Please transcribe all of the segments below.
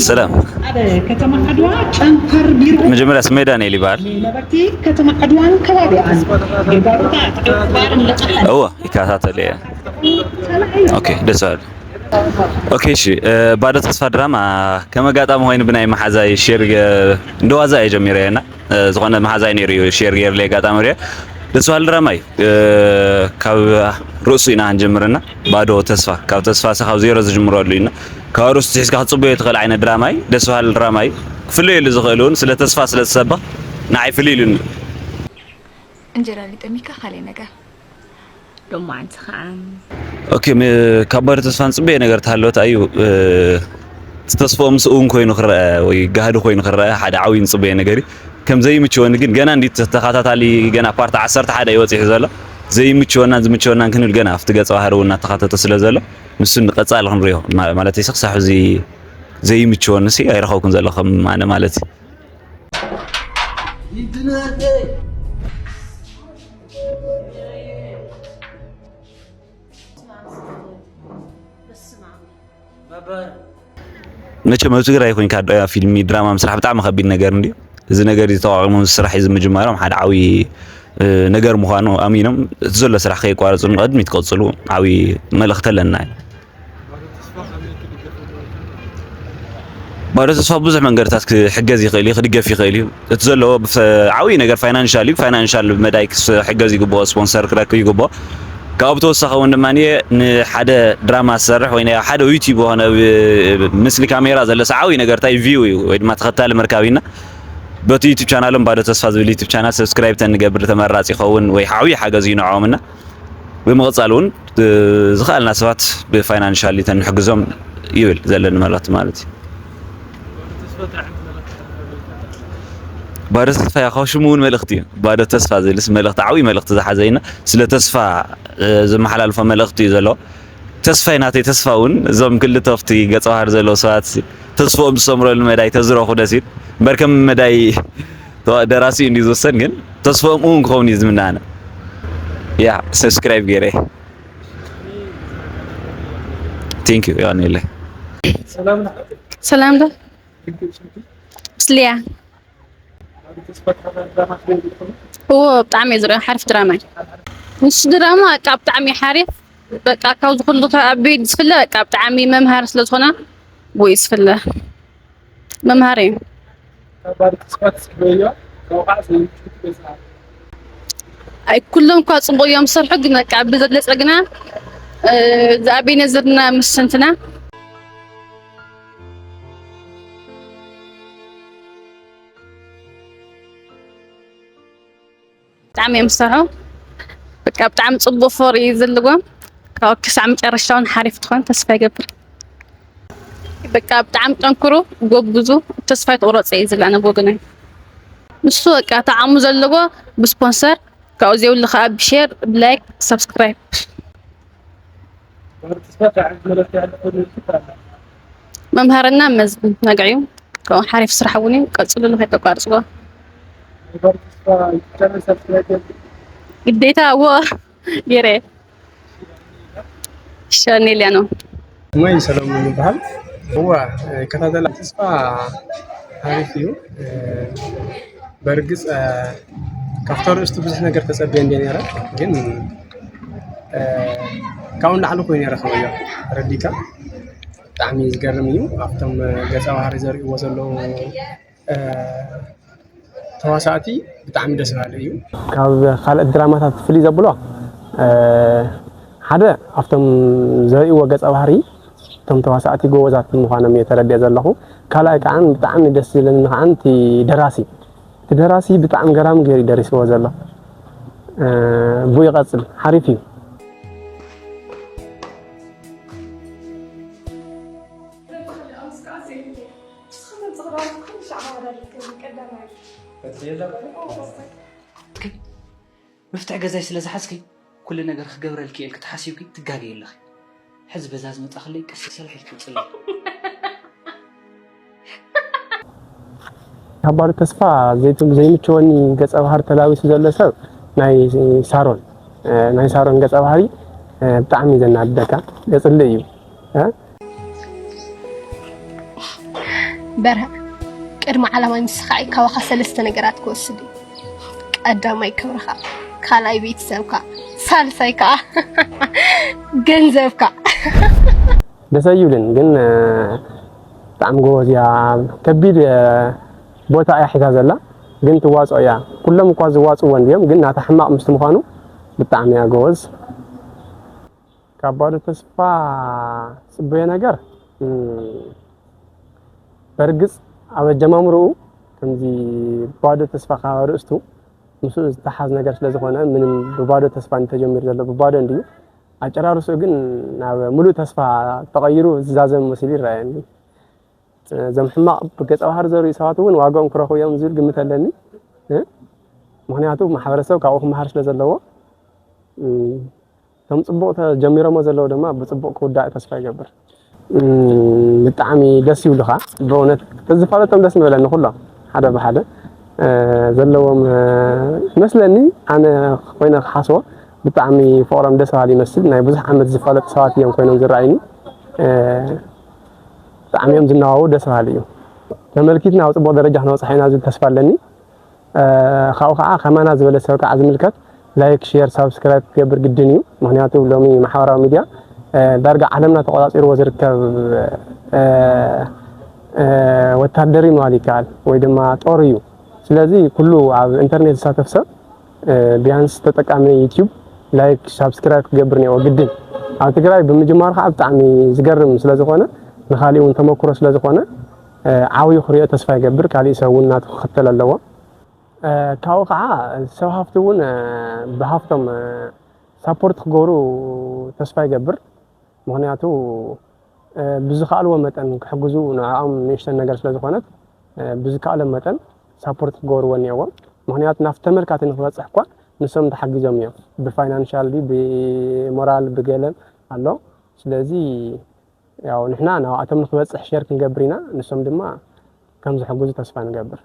ሰላም። ኣብ ከተማ ዓድዋ ጨንፈር ቢሮ መጀመርያ ስመይ ዳንኤል ይበሃል። ነበርቲ ከተማ ዓድዋን ከባቢኣን ግልጋሎታት ዕቑባርን ለጠፋ እወ ይከታተል እየ። ኦኬ ደስ በሃሊ። ኦኬ እሺ፣ ባዶ ተስፋ ድራማ ከም ኣጋጣሚ ኮይኑ ብናይ መሓዛይ ሼር ገ- እንደዋዛ እየ ጀሚረ እና ዝኾነ መሓዛይ ነይሩ እዩ ሼር ገይርለይ ኣጋጣሚ ሪኦ። ደስ በሃሊ ድራማ እዩ። ካብ ርእሱ ኢና ክንጀምርና ባዶ ተስፋ ካብ ተስፋ ሲ ካብ ዜሮ ዝጅምረሉ ኢና። ካብ ርእሱ ትሒዝካ ክትፅበዮ ትኽእል ዓይነት ድራማ እዩ። ደስ በሃሊ ድራማ እዩ። ክፍለየሉ ዝኽእል እውን ስለ ተስፋ ስለ ዝሰብኽ ንዓይ ፍልይ ኢሉኒ። እንጀራ ሊጠሚካ ካልእ ነገር ሎማዓንቲ ከዓ ኦኬ ም- ካብ ባዶ ተስፋ ንፅበየ ነገር ተሃለወት ኣዩ እቲ ተስፋኦም ምስ እውን ኮይኑ ክረአ ወይ ጋህዲ ኮይኑ ክረአ ሓደ ዓብዪ ንፅበየ ነገር እዩ። ከም ዘይምችወኒ ግን ገና እንዲ ተኸታታሊ ገና ፓርት ዓሰርተ ሓደ እዩ ወፂሑ ዘሎ ዘይምችወናን ዝምችወናን ክንብል ገና ኣብቲ ገፀ ባህሪ እውን እናተኻተተ ስለ ዘሎ ንሱ ንቀፃሊ ክንሪኦ ማ- ማለት ይስኽ ሳሕ እዚ ዘይምችወኒ ሲ ኣይረኸብኩን ዘሎ ከም ኣነ ማለት እዩ። መቸም ኣብ ትግራይ ኮይንካ ዶ ፊልሚ ድራማ ምስራሕ ብጣዕሚ ከቢድ ነገር እንድዩ። እዚ ነገር እዚ ተቋቒሞም ዝስራሕ እዚ ምጅማሮም ሓደ ዓብዪ ነገር ምዃኑ ኣሚኖም እቲ ዘሎ ስራሕ ከየቋረፁ ንቐድሚት ክቐፅሉ ዓብዪ መልእኽቲ ኣለና። ባዶ ተስፋ ብዙሕ መንገድታት ክሕገዝ ይኽእል እዩ፣ ክድገፍ ይኽእል እዩ። እቲ ዘለዎ ዓብዪ ነገር ፋይናንሻል እዩ። ፋይናንሻል መዳይ ክሕገዝ ይግብኦ፣ ስፖንሰር ክረክብ ይግብኦ። ካብኡ ብተወሳኺ እውን ድማ ንየ ንሓደ ድራማ ዝሰርሕ ወይ ናይ ሓደ ዩቲዩብ ሆነ ብ- ምስሊ ካሜራ ዘለስ ዓብዪ ነገር እንታይ ቪው እዩ ወይ ድማ ተኸታሊ ምርካብ ኢና። በቲ ዩቲዩብ ቻናሎም ባዶ ተስፋ ዝብል ዩቲዩብ ቻናል ሰብስክራይብ ተንገብር ተመራፂ ይኸውን ወይ ዓብዪ ሓገዝ እዩ ንዕኦም እና ብምቕፃል እውን ዝኸኣልና ሰባት ብፋይናንሻሊ ተንሕግዞም ይብል ዘለኒ መልእኽቲ ማለት እዩ። ባዶ ተስፋ ያው ካብ ሽሙ እውን መልእኽቲ እዩ። ባዶ ተስፋ ዝብልስ መልእኽቲ ዓብዪ መልእኽቲ ዝሓዘ ኢና። ስለ ተስፋ ዝመሓላልፎ መልእኽቲ እዩ ዘለዎ። ተስፋይ ናተይ ተስፋ እውን እዞም ክልተ ኣብቲ ገፀ ባህሪ ዘለዉ ሰባት ተስፍኦም ዝሰምረሉ መዳይ ተዝረኹ ደስ ይብል እምበር ከም መዳይ ደራሲኡ እንዲ ዝወሰን ግን ተስፍኦም እውን ክኸውን እዩ ዝምናነ ያ ሰብስክራይብ ገይረ thank you የቀንየለይ። ሰላም ዶ ምስልያ እዎ ብጣዕሚ እየ ዝሪኦ ሓሪፍ ድራማ እዩ ንሱ ድራማ በቃ ብጣዕሚ ሓሪፍ በቃ ካብዚ ኩሉ ኣቢድ ዝፍለ በቃ ብጣዕሚ መምሃሪ ስለ ዝኾነ ብኡ እዩ ዝፍለ መምሃሪ እዩ ኣይ ኩሎም እኳ ፅቡቅ እዮም ዝሰርሑ ግን በቃ ብዝበለፀ ግና እዛ ኣቤነዘርና ምስ እንትና ብጣዕሚ እዮም ዝሰርሑ በቃ ብጣዕሚ ፅቡቅ ፍቅሪ እዩ ዘለዎም ካብ ክሳዕ መጨረሻ እውን ሓሪፍ ትኾን ተስፋ ይገብር በቃ ብጣዕሚ ጠንክሩ ጎብዙ ተስፋ ኣይትቁረፁ እየ ዝብል ኣነ ብወገነይ ንሱ በቃ እቲ ዓቕሙ ዘለዎ ብስፖንሰር ካብኡ ዘይብሉ ከዓ ብሼር ብላይክ ብሳብስክራይብ መምሃርና መዝናግዒ እዩ ካብኡ ሓሪፍ ስራሕ እውን እዩ ቀፅልሉ ከይተቋርፅዎ ግዴታ እዎ ገይረ እየ ሻኔልያ ነው ስመይ ሰለሙን ይበሃል። እዋ ይከታተላ ተስፋ ሓሪፍ እዩ። በርግፅ ካብቲ ኣርእስቱ ብዙሕ ነገር ተፀብየ እንደ ነረ ግን ካብኡ ንላዕሊ ኮይኑ ይረኸበዮ ረዲካ ብጣዕሚ ዝገርም እዩ። ኣብቶም ገፀ ባህሪ ዘርእዎ ዘለዉ ተዋሳእቲ ብጣዕሚ ደስ በሃሊ እዩ። ካብ ካልኦት ድራማታት ፍልይ ዘብሎ ሓደ ኣብቶም ዘርእዎ ገፀ ባህሪ እቶም ተዋሳእቲ ጎበዛት ምዃኖም እየ ተረዲአ ዘለኹ። ካልኣይ ከዓ ብጣዕሚ ደስ ዝብለኒ ከዓ እቲ ደራሲ እቲ ደራሲ ብጣዕሚ ገራሚ ገይሩ ደሪስዎ ዘሎ ብኡ ይቐፅል ሓሪፍ እዩ። መፍትሒ ገዛይ ስለ ዝሓዝኪ ኩሉ ነገር ክገብረልኪ እየ ኢልኪ ተሓሲብኪ ትጋገዪ ኣለኺ። ሕዚ በዛ ዝመፃኽለይ ቀስ ሰልሕ ኢልኪ ውፅለይ። ካብ ባዶ ተስፋ ዘይት- ዘይምችወኒ ገፀ ባህሪ ተላቢሱ ዘሎ ሰብ ናይ ሳሮን ናይ ሳሮን ገፀ ባህሪ ብጣዕሚ እዩ ዘናድደካ። የፅልእ እዩ። በርሀ፣ ቅድሚ ዓላማይ ምስኻዕ ካባኻ ሰለስተ ነገራት ክወስድ እዩ። ቀዳማይ ክብርኻ፣ ካልኣይ ቤተሰብካ፣ ሳልሳይ ከዓ ገንዘብካ። ደስ ኣይብልን ግን ብጣዕሚ ጎበዝ እያ። ከቢድ ቦታ እያ ሒዛ ዘላ ግን ትዋፅኦ እያ። ኩሎም እኳ ዝዋፅዎ እንድዮም ግን ናታ ሕማቕ ምስቲ ምዃኑ ብጣዕሚ እያ ጎበዝ። ካብ ባዶ ተስፋ ዝፅበዮ ነገር በርግፅ ኣብ ኣጀማምርኡ ከምዚ ባዶ ተስፋ ካብ ኣርእስቱ ምስኡ ዝተሓዝ ነገር ስለዝኾነ ምንም ብባዶ ተስፋ እንተጀሚሩ ዘሎ ብባዶ እንድዩ። ኣጨራርሱ ግን ናብ ሙሉእ ተስፋ ተቐይሩ ዝዛዘም መሲሉ ይረኣየኒ። እዞም ሕማቕ ገፀ ባህሪ ዘርእዩ ሰባት እውን ዋጋኦም ክረኽቡ እዮም ዝብል ግምት ኣለኒ። ምክንያቱ ማሕበረሰብ ካብኡ ክመሃር ስለ ዘለዎ እቶም ፅቡቕ ተጀሚሮሞ ዘለዉ ድማ ብፅቡቕ ክውዳእ ተስፋ ይገብር። ብጣዕሚ ደስ ይብሉኻ ብእውነት። ተዝፋለጦም ደስ ምበለኒ ኩሎም ሓደ ብሓደ ዘለዎም ይመስለኒ። ኣነ ኮይነ ክሓስቦ ብጣዕሚ ፍቕሮም ደስ በሃሊ ይመስል። ናይ ብዙሕ ዓመት ዝፋለጡ ሰባት እዮም ኮይኖም ዝረኣይኒ። ብጣዕሚ እዮም ዝነዋወ ደስ በሃሊ እዩ። ተመልኪትና ኣብ ፅቡቕ ደረጃ ክነብፅሖ ኢና ዝብል ተስፋ ኣለኒ። ካብኡ ከዓ ከማና ዝበለ ሰብ ከዓ ዝምልከት ላይክ፣ ሼር፣ ሳብስክራይብ ክገብር ግድን እዩ። ምክንያቱ ሎሚ ማሕበራዊ ሚድያ ዳርጋ ዓለምና ተቆፃፂርዎ ዝርከብ ወታደር እዩ ምባል ይከኣል ወይ ድማ ጦር እዩ። ስለዚ ኩሉ ኣብ ኢንተርኔት ዝሳተፍ ሰብ ቢያንስ ተጠቃሚ ዩቲዩብ ላይክ ሳብስክራይብ ክገብር እኒኦ ግድን። ኣብ ትግራይ ብምጅማሩ ከዓ ብጣዕሚ ዝገርም ስለዝኾነ ንካሊእ እውን ተመክሮ ስለዝኾነ ዓብዩ ክሪኦ ተስፋ ይገብር። ካሊእ ሰብ እውን ናቱ ክኽተል ኣለዎ። ካብኡ ከዓ ሰብ ሃፍቲ እውን ብሃፍቶም ሳፖርት ክገብሩ ተስፋ ይገብር። ምክንያቱ ብዝከኣልዎ መጠን ክሕግዙ ንዕኦም ንእሽተን ነገር ስለዝኾነት ብዝከኣሎም መጠን ሳፖርት ክገብርዎ እኒኦዎም። ምክንያቱ ናብቲ ተመልካቲ ንክበፅሕ እኳ ንሶም ተሓጊዞም እዮም። ብፋይናንሻል ድዩ ብሞራል ብገለን ኣሎ። ስለዚ ያው ንሕና ናብኣቶም ንክበፅሕ ሼር ክንገብር ኢና፣ ንሶም ድማ ከም ዝሕግዙ ተስፋ ንገብር።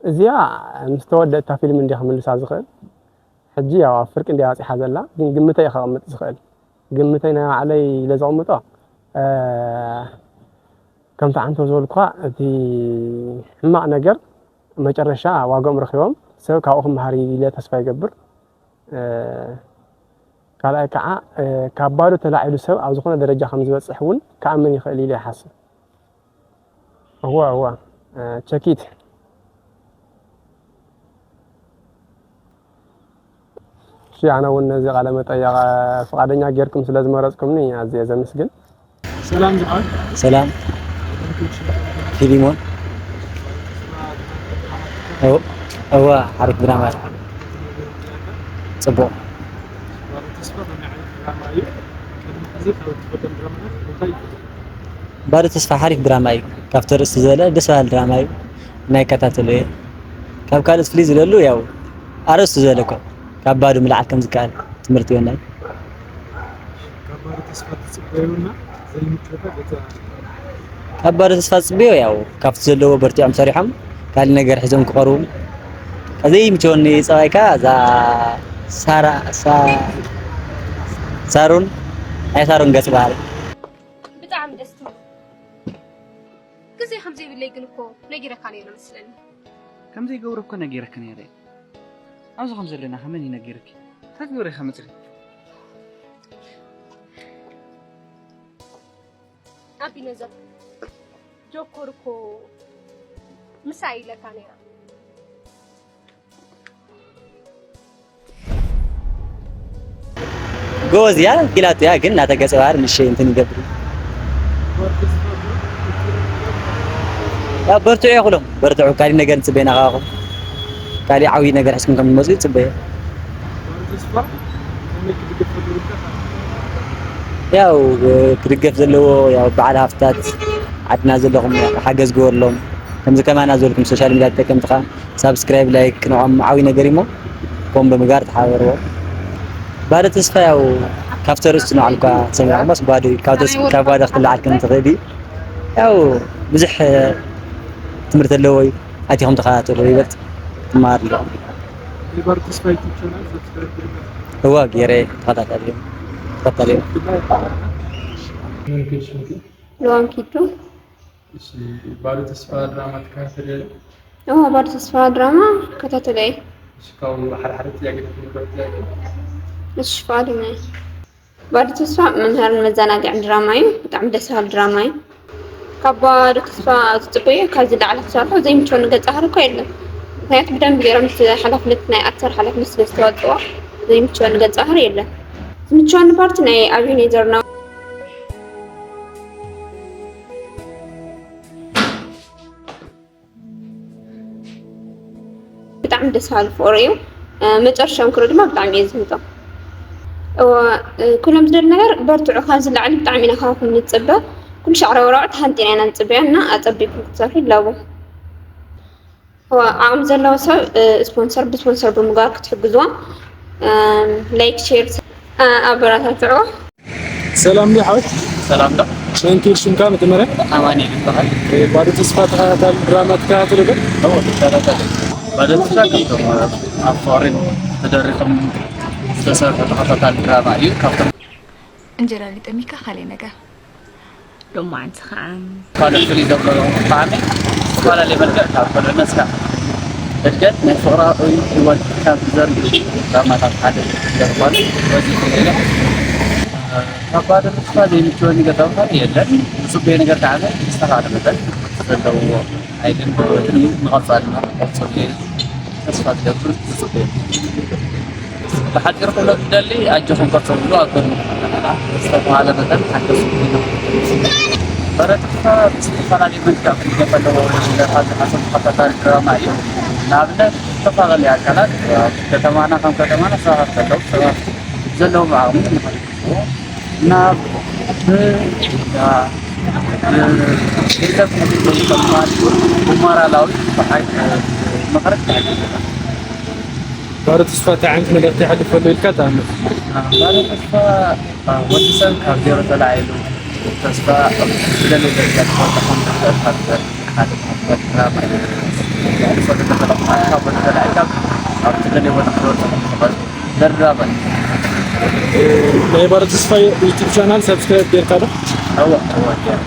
እዚኣ ምስ ተወደእት እታ ፊልም እንድየ ክምልሳ ዝኽእል። ሕጂ ያው ኣብ ፍርቂ እንድያ በፂሓ ዘላ፣ ግን ግምተይ እየ ከቕምጥ ዝኽእል። ግምተይ ናይ ባዕለይ ኢለ ዘቕምጦ ከምቲ ዓንተው ዝበልኩኻ እቲ ሕማቕ ነገር መጨረሻ ዋግኦም ረኺቦም ሰብ ካብኡ ክመሃር እዩ ኢለ ተስፋ ይገብር። ካልኣይ ከዓ ካብ ባዶ ተላዒሉ ሰብ ኣብ ዝኾነ ደረጃ ከም ዝበፅሕ እውን ክኣምን ይኽእል ኢለ ይሓስብ። እወ እወ ቸኪት እሺ ኣነ እውን ነዚ ቃለ መጠየቕ ፍቓደኛ ጌርኩም ስለ ዝመረፅኩምኒ ኣዝየ ዘመስግን። ሰላም ዝሓል ሰላም ፊሊሞን እወ ሓሪፍ ድራማ እዩ። ፅቡቕ ተስፋ ከመይ ዓይነት ድራማ እዩ? ቅድሚ ሕዚ ካብ እትፈቶም ድራማታት እንታይ እዩ? ባዶ ተስፋ ሓሪፍ ድራማ እዩ። ካብቲ ርእስቲ ዝበለ ደስ በሃሊ ድራማ እዩ። ናይ ይከታተሎ እየ። ካብ ካልኦት ፍልይ ዝበሉ ያው ኣርእስቱ ዝበለ እኮ ካብ ባዶ ምልዓል ከም ዝከኣል ትምህርቲ ይወና እዩ። ካብ ባዶ ተስፋ ትፅበዩና ዘይምቾታ ገፀ ባህሪ ካብ ባዶ ተስፋ ዝፅበዮ ያው ካብቲ ዘለዎ በርቲዖም ሰሪሖም ካሊእ ነገር ሒዞም ክቐርቡ። ከ ዘይምቸወኒ ፀባይ ከዓ እዛ ሳራ ሳ ሳሮን ናይ ሳሮን ገፅ ባህሪ ብጣዕሚ ደስ ትብል ግዜ ከም ዘይብለይ ግን እኮ ነጊረካ ነይረ መስለኒ። ከም ዘይገብሮ እኮ ነጊረኪ ነይረ። ኣብዚ ከም ዘለና ከመን እዩ ነጊርኪ? እንታይ ክገብረ ኢኻ መፂኺ? ኣቢነዘር ጆኮር እኮ ምሳይ ኢለካ ነይረ። ጎበዝ እያ ኪላቶ እያ ግን ናተ ገፀ ባህሪ ንእሽተይ እንትን ይገብር እዩ። ያው በርትዑ የኹሎም በርትዑ ካሊእ ነገር ንፅበየና ካባኹም ካሊእ ዓብዪ ነገር ሒዝኩም ከም ትመፁ ይፅበየ። ያው ክድገፍ ዘለዎ ያው በዓል ሃፍታት ዓድና ዘለኹም ሓገዝ ግበርሎም። ከምዚ ከማና ዝበልኩም ሶሻል ሚድያ ተጠቀምቲ ከዓ ሳብስክራይብ ላይክ ንዖም ዓብዪ ነገር እዩሞ ኮም ብምግባር ተሓበርዎ። ባዶ ተስፋ ያው ካብቲ ኣርእስቱ ንባዕሉ እኳ ሰሚዕኩሞስ ባዶ እዩ። ካብ ተስ- ካብ ባዶ ክትለዓል ከም ትኽእል እዩ። ያው ብዙሕ ትምህርቲ ኣለዎ እዩ። ኣቲኹም ተኸታተሉ ይበልፅ ትመሃር ኣለኹም። ናይ ባዶ ተስፋ ዩቱብ ቻናል ሳብስክራይብ ግበር። እወ ገይረ ተኸታተሊ ተኸታተሊ መን ከይድ ሽምኪ? ሎዋን ኪዱ እሺ፣ ባዶ ተስፋ ድራማ ትከታተሊ ዶ? እዋ፣ ባዶ ተስፋ ድራማ እከታተሎ እየ። እሺ፣ ካብኡ ሓደ ሓደ ጥያቄ ተትህልዎ ጥያቄ። እሺ፣ ፍቓደኛ እየ። ባዶ ተስፋ መምሃርን መዘናግዕን ድራማ እዩ። ብጣዕሚ ደስ በሃሊ ድራማ እዩ። ካብ ባዶ ተስፋ ዝፅበዮ ካብዚ ላዕሊ ክሰርሖ ዘይምችወኒ ገፀ ባህሪ እኮ የለን። ምክንያቱ ብደንቢ ገይሮም እቲ ሓላፍነት ናይ ኣክተር ሓላፍነት ስለ ዝተዋፅኦ ዘይምችወኒ ገፀ ባህሪ የለን። ዝምችወኒ ፓርቲ ናይ ኣብኔዘር ነው። ብጣዕሚ ደስ በሃሊ ፍቕሪ እዩ። መጨረሻ ምክሩ ድማ ብጣዕሚ እየ ዝህንጦ። እወ፣ ኩሎም ዝደሊ ነገር በርትዑ፣ ካብዚ ላዕሊ ብጣዕሚ ኢና ካባኹም ንፅበ። ኩሉ ሻዕራዊ ረብዐ ተሃንጢና ኢና ንፅበያ እና ኣፀቢቅኩም ክትሰርሑ ይላቦ። እወ፣ ዓቕሚ ዘለዎ ሰብ ስፖንሰር ብስፖንሰር ብምግባር ክትሕግዝዋ፣ ላይክ፣ ሼር፣ ኣበረታትዕዋ። ሰላም ዲ ሓወይ። ሰላም ዶ? መን ክብል ሽምካ መጀመርያ? ኣማኑኤል ይበሃል። ባዶ ተስፋ ተኸታታሊ ድራማ ትከታተሉ ዶ? እዎ፣ ተኸታታሊ። ባዶ ተስፋ ካብቶም ኣብ ፍቕሪ ተደሪኾም ዝተሰርሑ ተኸታታሊ ድራማ እዩ። ካብቶም እንጀራ ሊጠሚካ ካልእ ነገር ሎማዓንቲ ከዓ ካልእ ፍልይ ዘብሎ ጣዕሚ ዝተፈላለየ መልክዕ ካብ ኮለነስካ እድገት ናይ ፍቕራዊ ህይወት ካብ ዝዘርግ ድራማታት ሓደ ዝኾነ በዚ ፍልይ ኢለ ካብ ባዶ ተስፋ ዘይምችወኒ ገጸ ባህሪ የለን። ዝጽበዮ ነገር ከዓ ብዝተኻእለ መጠን ዘለዎ ሓይልን ጉልበትን እዩ። ንቐጻሊ ድማ ክቕጽል እየ ተስፋ ዝገብር ዝጽበዮ። ብሓጺሩ ክብሎ ዝደሊ ኣጆኹም ቀጽልሉ፣ ኣብ ጎድንኹም ኣለና። ዝተባህለ መጠን ሓገዝኩም ኢና። በረትካ ብዝተፈላለዩ መልክዕ ክልገብ ኣለዎ። ዝሓሰብ ተኸታታሊ ድራማ እዩ። ንኣብነት ዝተፈላለዩ ኣካላት ኣብ ከተማና ከም ከተማና ሰባት ኣለዉ። ሰባት ዘለዎም ዓቕሚ ንኸልግስዎ ናብ ቤተሰብ ተማሪ ሞራላዊ ብሓይል ምኽረት ይሓግዝና። ባዶ ተስፋ እንታይ ዓይነት መልእኽቲ የሕልፈሉ ኢልካ ትኣምን? ባዶ ተስፋ ወዲ ሰብ ካብ ዜሮ ተላዒሉ ተስፋ ዝደለየ ደረጃ ክበፅሕ ከም ዝኽእል ካብ ሓደ መሕፈር ናብ ዝፈልጥ ተፈለጥ ካብ ወዲ ተላዒልካ ኣብ ዝደለየ ቦታ ክትበፅሕ ከም ዝኽእል ዘራባይ ናይ ባዶ ተስፋ ዩቱብ ቻናል ሰብስክራይብ ጌርካ ዶ? እወ እወ ገይረ